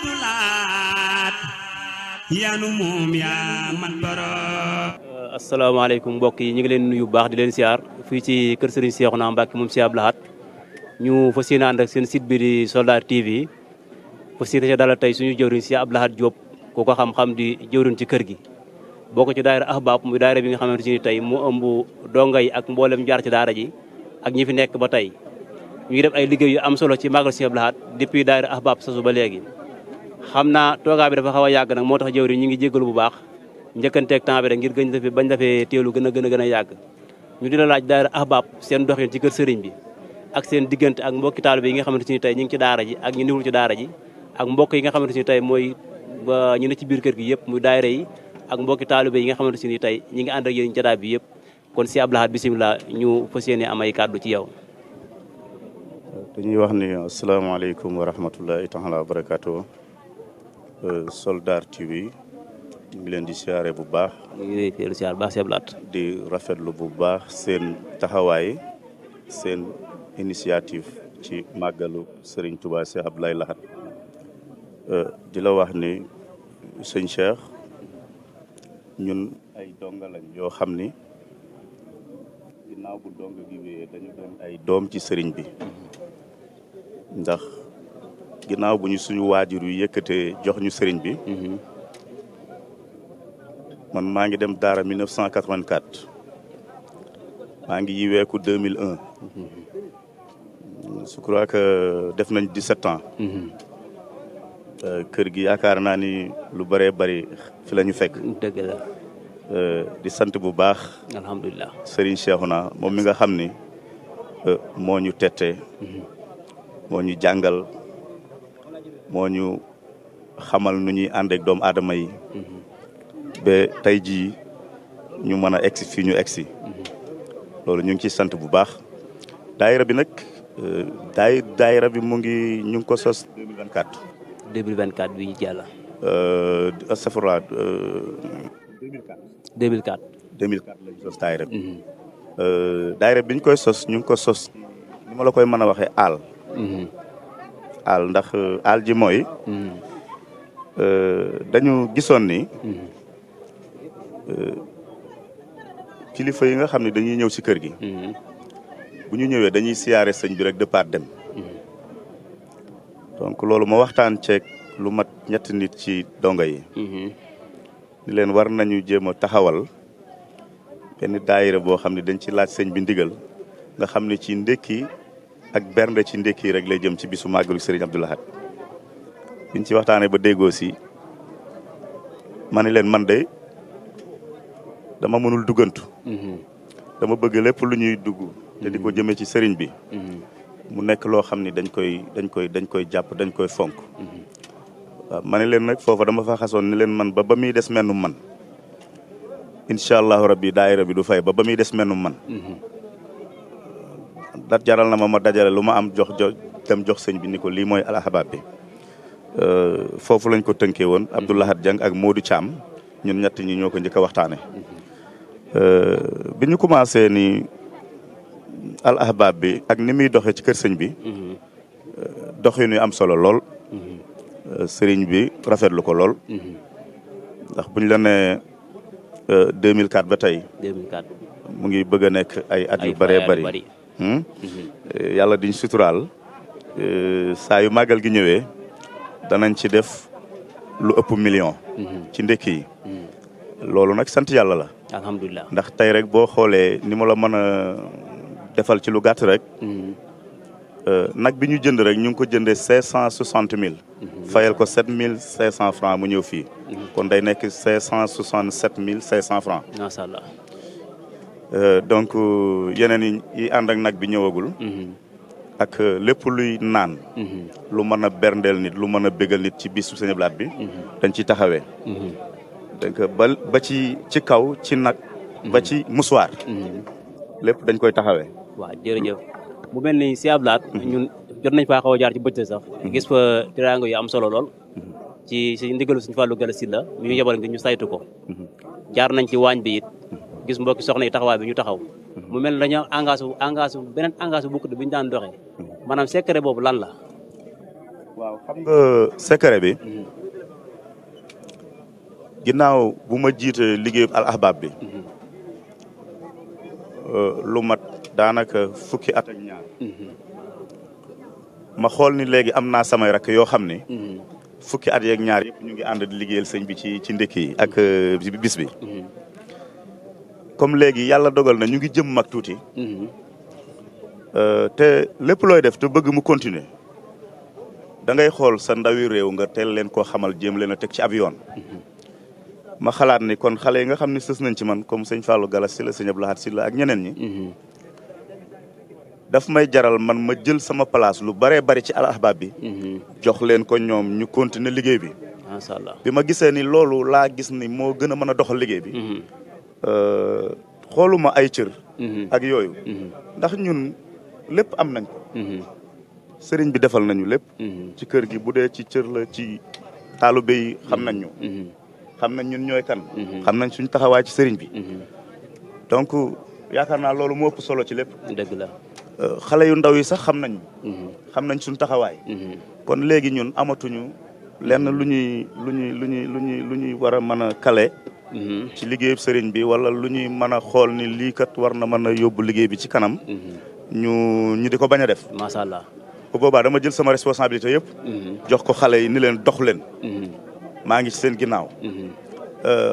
Abdoulaat yanu moom yaa man boro. asalaamaaleykum mbokk yi ñu ngi leen nuyu bu baax di leen siyaar fii ci kër Serigne Cheikhouna Mbacké moom Cheikh Abdou Lahad ñu fas yéene ànd ak seen site bi di Soldar TV fas yéene dalal tey suñu jëwriñ Cheikh Abdou Lahad Diop ku ko xam-xam di jëwriñ ci kër gi bokk ci daayira Ahbab muy daayira bi nga xamante ni tey mu ëmb donga yi ak mboolem jaar ci daara ji ak ñi fi nekk ba tey ñuy def ay liggéey yu am solo ci màggal Cheikh Abdou Lahad depuis daayira Ahbab sasu ba léegi xam naa toogaa bi dafa xaw a yàgg nag moo tax jëwriñ ñu ngi jéggalu bu baax njëkkanteeg temps bi rek ngir gëñ dafee bañ dafee teelu gën a yàgg ñu di la laaj daayira Ahbab seen doxin ci kër sëriñ bi ak seen diggante ak mbokki taalibe yi nga xamante ni tey ñu ngi ci daara ji ak ñu niwul ci daara ji ak mbokk yi nga xamante ni tey mooy ba ñu ne ci biir kër gi yëpp muy daayira yi ak mbokki taalibe yi nga xamante ni tey ñi ngi ànd ak yéen jotaay bi yëpp kon Cheikh Abdou Lahad bisimilah ñu fas yéene am ay kàddu ci yow. dañuy wax ni asalaamaaleykum wa rahmatullahi taala wa barakaatu Soldar TV ñu ngi leen di siyaare bu baax. ñu ngi lay teelu siyaar baax Cheikh Abdou Lahad di rafetlu bu baax seen taxawaay seen initiative ci màggalu Serigne Touba Cheikh Abdoulaye Lahad di la wax ni sëñ Cheikh ñun ay donga lañ yoo xam ni ginnaaw bu donga gi wéyee dañu doon ay doom ci sëriñ bi ndax ginnaaw bu ñu suñu waajur yu yëkkatee jox ñu sëriñ bi man maa ngi dem daara 1984 maa ngi yiweeku 2001 je crois que def nañ 17 ans kër gi yaakaar naa ni lu bëree bëri fi la ñu fekk. dëgg la. di sant bu baax. alhamdulilah Serigne Cheikhouna moom mi nga xam ni moo ñu tette moo ñu jàngal moo ñu xamal nu ñuy ànd ak doomu aadama yi. ba tey jii ñu mën a egsi fii ñu egsi loolu ñu ngi ciy sant bu baax daayira bi nag daayira bi mu ngi ñu ngi ko sos 2024. 2024 bi ñu jàll. astafurlah 2004. 2004 lañu sos daayira bi. daayira bi ñu koy sos ñu ngi ko sos ni ma la koy mën a waxee aal. aal ndax aal ji mooy. dañu gisoon ni. kilifa yi nga xam ne dañuy ñëw ci kër gi. bu ñu ñëwee dañuy siyaare sëñ bi rek départ dem. donc loolu ma waxtaan ceeg lu mat ñetti nit ci donga yi. ni leen war nañu jéem a taxawal benn daayira boo xam ne dañ ci laaj sëñ bi ndigal nga xam ne ci ndékki ak bernde ci ndékki rek lay jëm ci bisu màggalu Serigne Abdou Lahad biñ ci waxtaanee ba déggoo si ma ne leen man de dama mënul duggantu. dama bëgg lépp lu ñuy dugg. te di ko jëmee ci sëriñ bi. mu nekk loo xam ni dañ koy jàpp dañ koy fonk. waaw ma ne leen nag foofa dama fa xasoon ni leen man ba muy des mennum man. incha allahu rabbi daayira bi du fay ba muy des mennum man. dat jaral na ma dajale lu ma am dem jox sëñ bi ni ko lii mooy Al Ahbab bi. foofu lañ ko tënkee woon Abdou Lahad Dieng ak Modou Thiam ñun ñett ñi ñoo ko njëkk a waxtaane bi ñu commencé ni Al Ahbab bi ak ni muy doxee ci kër sëñ bi. doxin yu am solo lool. sëriñ bi rafetlu ko lool. ndax buñ la nee 2004 ba tey. 2004 mu ngi bëgg a nekk ay at yu bëree bëri. yàlla diñ suturaal saa yu màggal gi ñëwee danañ ci def lu ëpp million. ci ndekki yi. loolu nag sant yàlla la. alhamdulilah ndax tey rek boo xoolee ni ma la mën a defal ci lu gàtt rek. nag bi ñu jënd rek ñu ngi ko jëndee 560 000. fayal ko 7500 francs mu ñëw fii. kon day nekk 567 500 francs. macha allah. donc yeneen yi ànd ak nag bi ñëwagul. ak lépp luy naan. lu mën a berndeel nit lu mën a bégal nit ci bisu Sëñ Abdou Lahad bi. dañ ciy taxawee. donc ba ci kaw ci nag. ba ci musuwaar. lépp dañ koy taxawee. waaw jërëjëf mu mel ni Cheikh Abdou Lahad ñun jot nañ faa xaw a jaar ci bëccëg sax. gis fa teraanga yu am solo lool. ci ndigalu Sëñ Fallou Gala Sylla mi ñu yebal ngir ñu saytu ko. jaar nañ ci waañ bi it gis mbokki soxna yi taxawaay bi ñu taxaw. mu mel ni dañoo engagé beneen engagé bu bokkut bi ñu daan doxee. maanaam secret boobu lan la. waaw xam nga secret bi ginnaaw bu ma jiite liggéeyu Al Ahbab bi lu mat daanaka fukki at ak ñaar ma xool ni léegi am naa samay rakk yoo xam ni fukki at yeeg ñaar yëpp ñu ngi ànd di liggéeyal sëñ bi ci ndekki yi ak bis bi comme léegi yàlla dogal na ñu ngi jëm mag tuuti te lépp looy def te bëgg mu continuer da ngay xool sa ndawi réew nga teel leen koo xamal jéem leen a teg ci ab yoon ma xalaat ni kon xale yi nga xam ne sës nañ ci man comme sëñ Fallou Galas Sylla sëñ Abdou Lahad Sylla ak ñeneen ñi daf may jaral man ma jël sama place lu baree bari ci Al Ahbab bi jox leen ko ñoom ñu continuer liggéey bi macha allah bi ma gisee ni loolu laa gis ni moo gën a mën a doxal liggéey bi xooluma ay cër ak yooyu ndax ñun lépp am nañ ko sëriñ bi defal nañu lépp ci kër gi bu dee ci cër la ci taalibe yi xam nañ ñu xam nañ ñun ñooy kan xam nañ suñ taxawaay ci sëriñ bi donc yaakaar naa loolu moo ëpp solo ci lépp dëgg la xale yu ndaw yi sax xam nañ suñ taxawaay kon léegi ñun amatuñu lenn lu ñuy war a mën a kale ci liggéeyu sëriñ bi wala lu ñuy mën a xool ni lii kat war na mën a yóbbu liggéey bi ci kanam ñu di ko bañ a def macha allah bu boobaa dama jël sama responsabilité yëpp jox ko xale yi ni leen dox leen maa ngi ci seen ginnaaw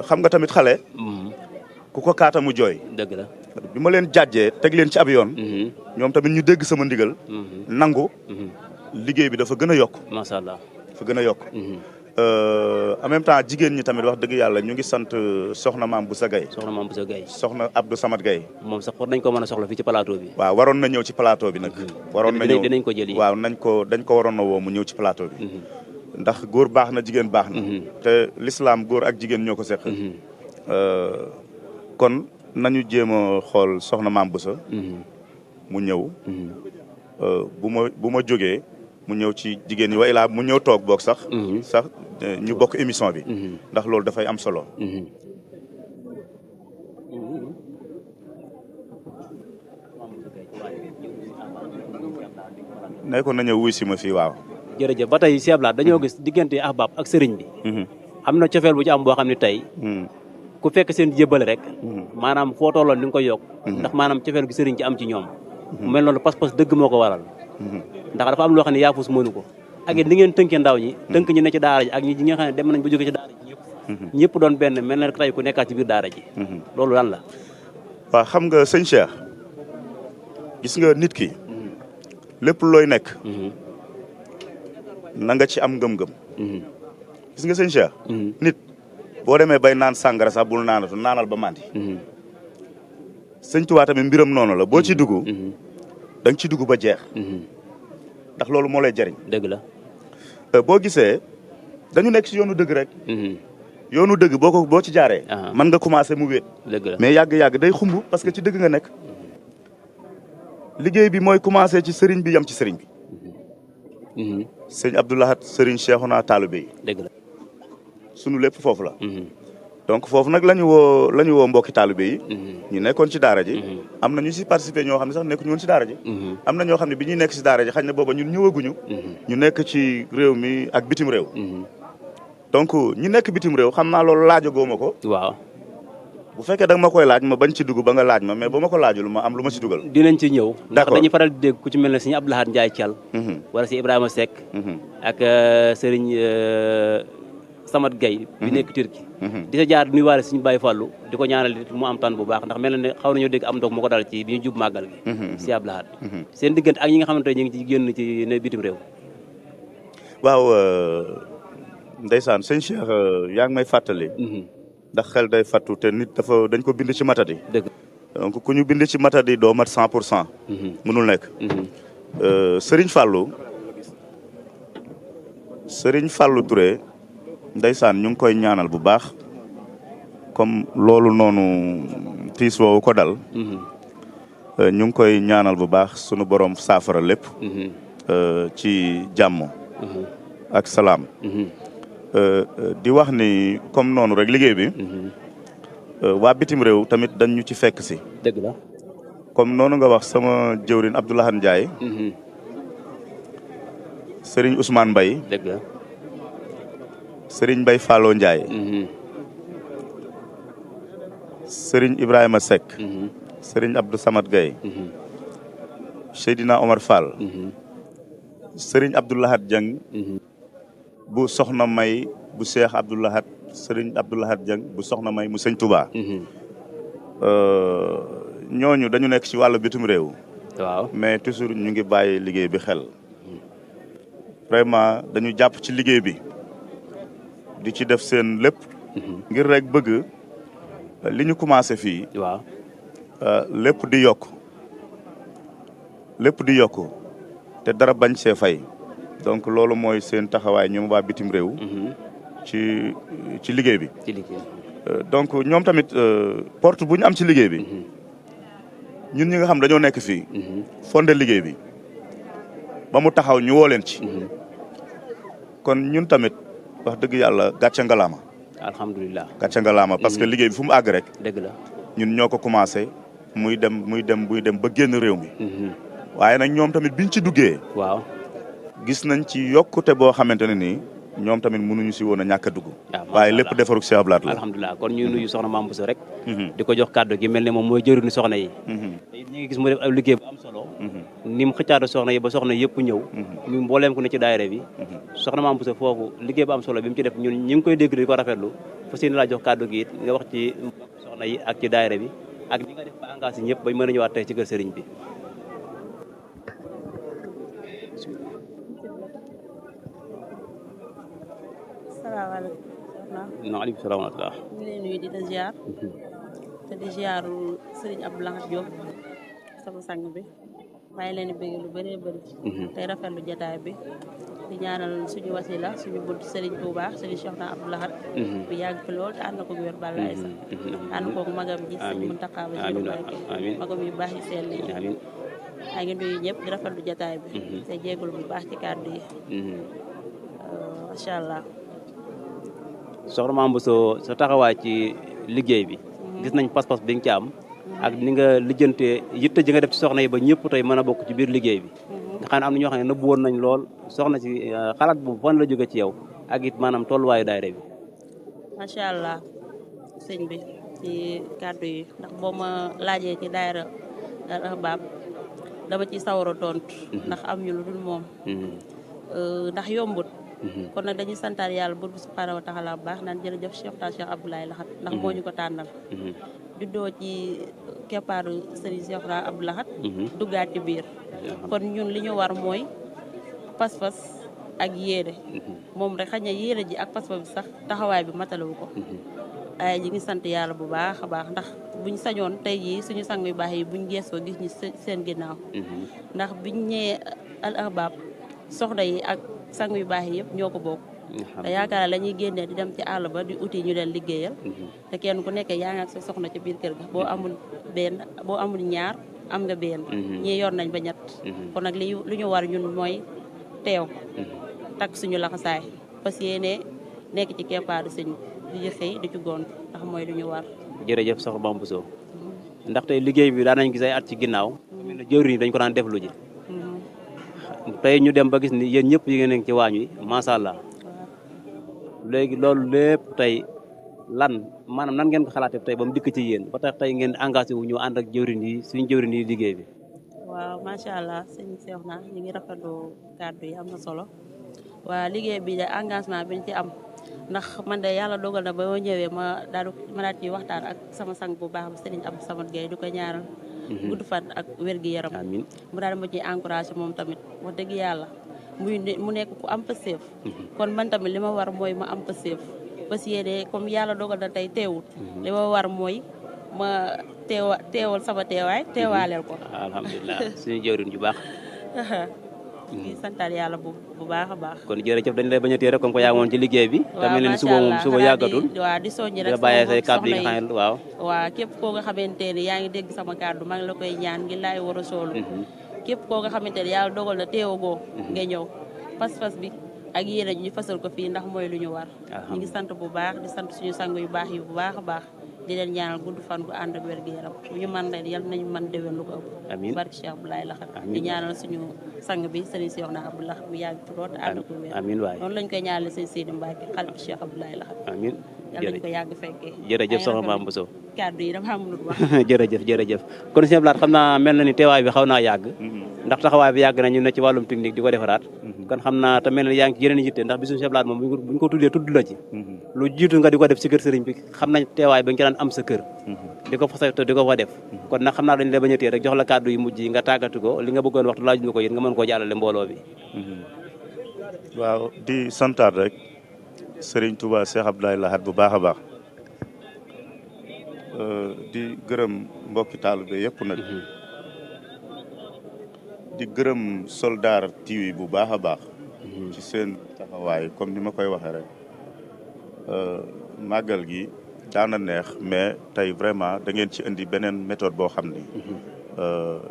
xam nga tamit xale ku ko kaata mu jooy dëgg la bi ma leen jàjjee teg leen ci ab yoon ñoom tamit ñu dégg sama ndigal nangu liggéey bi dafa gën a yokk macha allah dafa gën a yokk en même temps jigéen ñi tamit wax dëgg yàlla ñu ngi sant soxna maam Boussa Gaye soxna Abdou Samad Gaye moom sax war nañ ko mën a soxla fii ci plateau bi waaw waroon na ñëw ci plateau bi nag waroon na ñëw dinañ ko jëli waaw dañ ko waroon na woo mu ñëw ci plateau bi ndax góor baax na jigéen baax na te l'islam góor ak jigéen ñoo ko seq kon nañu jéem a xool soxna maam Boussa mu ñëw bu ma jógee mu ñëw ci jigéen ñi wa ilaa mu ñëw toog boog sax ñu bokk émission bi ndax loolu dafay am solo ne ko na ñëw wuy si ma fii waaw jërëjëf ba tey Cheikh Abdou Lahad dañoo gis diggante ahbab ak sëriñ bi am na cofeel bu ci am boo xam ne tey ku fekk seen jébbale rek maanaam foo tolloon ni nga koy yokk ndax maanaam cofeel gi sëriñ ci am ci ñoom mu mel noonu pas-pas dëgg moo ko waral ndax dafa am loo xam ne yaafus mënu ko ak it ni ngeen tënkee ndaw ñi tënk ñi ne ci daara ji ak ñi nga xam ne dem nañ ba jóge ci daara ji ñëpp doon benn mel na tey ku nekkaat ci biir daara ji loolu lan la waaw xam nga sëñ Cheikh gis nga nit ki lépp looy nekk na nga ci am ngëm-ngëm gis nga sëñ Cheikh nit boo demee bay naan sàngara sax bul naanatu naanal ba mandi sëñ Tuubaa tamit mbiram noonu la boo ci dugg da nga ci dugg ba jeex ndax loolu moo lay jëriñ dëgg la boo gisee dañu nekk ci yoonu dëgg rek yoonu dëgg boo ci jaaree mën nga commencé mu wéet dëgg la mais yàgg-yàgg day xumb parce que ci dëgg nga nekk liggéey bi mooy commencé ci sëriñ bi yam ci sëriñ bi sëñ Abdou Lahad sëriñ Cheikhouna taalibe yi dëgg la sunu lépp foofu la donc foofu nag la ñu woo mbokki taalibe yi ñu nekkoon ci daara ji am na ñu si participé ñoo xam ne sax nekkuñu woon ci daara ji am na ñoo xam ne bi ñuy nekk ci daara ji xañ na booba ñun ñëwaguñu ñu nekk ci réew mi ak bitim réew donc ñi nekk bitim réew xam naa loolu laajagoo ma ko waaw bu fekkee da nga ma koy laaj ma bañ ci dugg ba nga laaj ma mais ba ma ko laajul ma am lu ma ci dugal dinañ ci ñëw ndax dañuy faral di dégg ku ci mel ne sëñ Abdou Lahad Ndiaye Thial wala si Ibrahima Seck ak sëriñ Samad Gaye bi nekk Turki di sa jaar nuy waale suñu Baye Fallou di ko ñaanal mu am tan bu baax ndax mel na ne xaw nañoo dégg am ndox mu ko dal ci bi ñu jub màggal gi si Abdou Lahad seen diggante ak ñi nga xamante ne ñu ngi ci génn ci ne bitim réew waaw ndeysaan sëñ Cheikh yaa ngi may fàttali ndax xel day fattu te nit dañ ko bind ci matadi dëgg donc ku ñu bind ci matadi doo mat 100% mënul nekk Serigne Fallou Touré ndeysaan ñu ngi koy ñaanal bu baax comme loolu noonu tiis woowu ko dal ñu ngi koy ñaanal bu baax sunu borom saafara lépp ci jàmm ak salaam di wax ni comme noonu rek liggéey bi waa bitim réew tamit dañ ñu ci fekk si dëgg la comme noonu nga wax sama jëwrin Abdou Lahad Ndiaye Serigne Ousmane Mbaye. dëgg la. Serigne Mbaye Fallo Ndiaye. Serigne Ibrahima Seck. Serigne Abdou Samad Gaye. Seydina Omar Fall. Serigne Abdoulahat Dieng. bu Soxna May bu Cheikh Abdoulahat Serigne Abdoulahat Dieng bu Soxna May mu Sëñ Touba. ñooñu dañu nekk ci wàllu bitum réew. waaw mais toujours ñu ngi bàyyi liggéey bi xel. vraiment dañu jàpp ci liggéey bi di ci def seen lépp. ngir rek bëgg li ñu commencé fii. waaw lépp di yokk te dara bañ see fay. donc loolu mooy seen taxawaay ñoom waa bitim réew. ci liggéey bi. donc ñoom tamit porte bu ñu am ci liggéey bi. ñun ñi nga xam dañoo nekk fii. fondé liggéey bi ba mu taxaw ñu woo leen ci. kon ñun tamit wax dëgg yàlla gàcce ngalaama. alhamdulilah gàcce ngalaama parce que liggéey bi fu mu àgg rek. dëgg la ñun ñoo ko commencé muy dem ba génn réew mi. waaye nag ñoom tamit biñ ci duggee. waaw gis nañ ci yokkute boo xamante ne nii ñoom tamit mënuñu si woon a ñàkk a dugg. waaye lépp defarug Cheikh Abdou Lahad la. alhamdulilah kon ñuy nuyu soxna Mame Bousso rek. di ko jox kàddu gi mel ne moom mooy jëriñu soxna yi. te ñu ngi gis mu def ab liggéey bu am solo. ni mu xëccaata soxna yi ba soxna yëpp ñëw. ñu mbooleem ku ne ci daayira bi. soxna Mame Bousso foofu liggéey bu am solo bi mu ci def ñun ñi ngi koy dégg di ko rafetlu fas yéene laa jox kàddu gi it nga wax ci soxna yi ak ci daayira bi ak ñi nga def ba engagé ñëpp bañ mën a ñëwaat tey ci kër sëriñ bi. salaamaaleykum. waaleykum salaam wa rahmatulah. ñu ngi lay nuyu di la ziar. te di ziaru Serigne Abdou Lahad Diop sama sang bi maa ngi leen di bëgg lu bëree bëri. tey rafetlu jotaay bi di ñaanal suñu wasila suñu bunt Serigne Touba Serigne Cheikh Abdou Lahad. bu yàgg fi lool te ànd ko wér balla ay sax. ànd koog magam ji Serigne Mountakha Bassirou Mbacké magam yu baax yi sell yi. maa ngi nuyu ñëpp di rafetlu jotaay bi. te jéegul bu baax ci kàddu yi. macha allah. soxna Mame Bousso sa taxawaay ci liggéey bi gis nañ pas-pas bi nga ci am ak ni nga lijjantee yitte ji nga def ci soxna yi ba ñëpp tey mën a bokk ci biir liggéey bi nga xam ne am na ñoo xam ne nëbbu woon nañ lool soxna si xalaat boobu fan la jóge ci yow ak it maanaam tolluwaayu daayira bi. macha allah sëñ bi ci kàddu yi ndax boo ma laajee ci daayira Al Ahbab dama ci sawar a tontu. ndax am ñu lu dul moom. ndax yombut. kon nag dañuy santaat yàlla bu subhanahu wa taala bu baax naan jërëjëf Cheikh Abdou Lahad ndax moo ñu ko tànnal. juddoo ci keppaaru Serigne Cheikh Abdou Lahad. duggaat ci biir. kon ñun li ñu war mooy pas-pas ak yéene. moom rek xëy na yéene ji ak pas-pas bi sax taxawaay bi matalewu ko. ay ñi ngi sant yàlla bu baax a baax ndax buñ sañoon tey jii suñu sang yu baax yi buñ geesoo gis ñu seen ginnaaw. ndax biñ ñëwee Al Ahbab soxna yi ak sang yu baax yi yëpp ñoo ko bokk. te yaakaar la ñuy génnee di dem ci àll ba di uti ñu leen liggéeyal. te kenn ku nekk yaa ngi ak sa soxna ci biir kër ga boo amul ñaar am nga benn. ñii yor nañ ba ñett. kon nag lu ñu war ñun mooy teew. takk suñu laxasaay parce que yéene nekk ci keppaaru sëñ di ci xëy di ci gont ndax mooy lu ñu war. jërëjëf soxna Mame Bousso ndaxte liggéey bi daan nañ gis ay at ci ginnaaw. mel ne jëwriñ yi dañ ko daan def lu ji. tey ñu dem ba gis ni yéen ñëpp yi ngeen nekk ci waañ wi macha allah léegi loolu lépp tey lan maanaam nan ngeen ko xalaatee tey ba mu dikk ci yéen ba tax tey ngeen engagé wu ñu ànd ak jëwriñ yi suñu jëwriñ yi liggéey bi. waaw macha allah sëñ Cheikh na ñu ngi rafetlu kàddu yi am na solo waa liggéey bi de engagement bi ñu ci am ndax man de yàlla dogal na ba ma ñëwee ma daal ci waxtaan ak sama sang bu baax ba Serigne Abdou Samad Gaye di ko ñaaral. gudd fan ak wér-gi-yaram. amiin mu daal ma ciy encouragé moom tamit wax dëgg yàlla mu nekk ku am pëseef. kon man tamit li ma war mooy ma am pëseef parce que yéene comme yàlla dogal na tey teewul. li ma war mooy ma teewal sama teewaay teewaaleel ko. alhamdulilah suñu jëwriñ ju baax. di santal yàlla bu baax a baax. kon jërëjëf dañ lay bañ a téye rek comme ko yaa ngi woon ci liggéey bi. waaw tamit ne suba moom suba yàggatul. waaw di soññi rek nga bàyyee say kàddu yi nga xam ne waaw. waaw képp koo nga xamante ne yaa ngi dégg sama kàddu maa ngi la koy ñaan ngi laay war a soolu. képp koo nga xamante ne yàlla dogal na teewagoo. nga ñëw pas-pas bi ak yéen a ñu fasal ko fii ndax mooy lu ñu war. ñu ngi sant bu baax di sant suñu sang yu baax yi bu baax a baax. di leen ñaanal gudd fan gu ànd ak wér gu yaram bu ñu mën ren yal nañu mën déwén lu ko ëpp. amiin barke Cheikh Abdou Lahad di ñaanal suñu sang bi sëriñ Cheikhouna Abdou Lahad bu yàgg ci lool te ànd ko wér. amiin waay noonu lañ koy ñaanale sëñ Sidi Mbacke xalifa Cheikh Abdoulaye Lahad. amiin yàlla nañ ko yàgg fekkee. jërëjëf soxna Mame Bousso. kàddu yi dama mënut wax. jërëjëf kon sëñ Abdou Lahad xam naa mel na ni teewaay bi xaw naa yàgg ndax taxawaay bi yàgg na ñu ne ci wàllum technique di ko defaraat kon xam naa te mel na yaa ngi ci yeneen yitte ndax bisu sëñ Abdou Lahad moom buñ ko tuddee tudd la ci lu jiitu nga di ko def si kër sëriñ bi xam nañ teewaay ba nga ci daan am sa kër di ko fa saytu di ko fa def kon nag xam naa dañ la bañ a téye rek jox la kàddu yu mujj yi nga tàggatu ko li nga bëggoon waxtu laaj ñu ko yéen nga mën koo jàllale mbooloo bi waaw di santaat rek Serigne Touba Cheikh Abdoulaye Lahad bu baax a baax di gërëm mbokki taalibe yëpp nag di gërëm Soldar TV bu baax a baax ci seen taxawaay comme ni ma koy waxee rek màggal gi daana neex mais tey vraiment da ngeen ci indi beneen méthode boo xam ni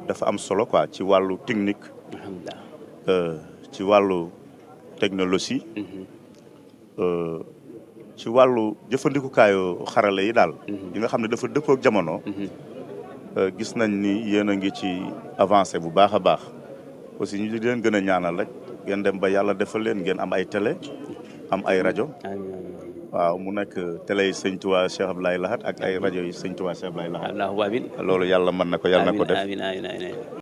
dafa am solo quoi ci wàllu technique ci wàllu technologie ci wàllu jëfandikukaayu xarala yi daal yi nga xam ne dafa dëppoo ak jamono gis nañ ni yéen a ngi ci avancé bu baax a baax aussi ñu di leen gën a ñaanal rek ngeen dem ba yàlla defal leen ngeen am ay télé am ay rajo waaw mu nekk télé yi sëñ Touba Cheikh Abdoulaye Lahad ak ay rajo yi sëñ Touba Cheikh Abdoulaye Lahad allahumma amiin loolu yàlla mën na ko yàlla na ko def amiin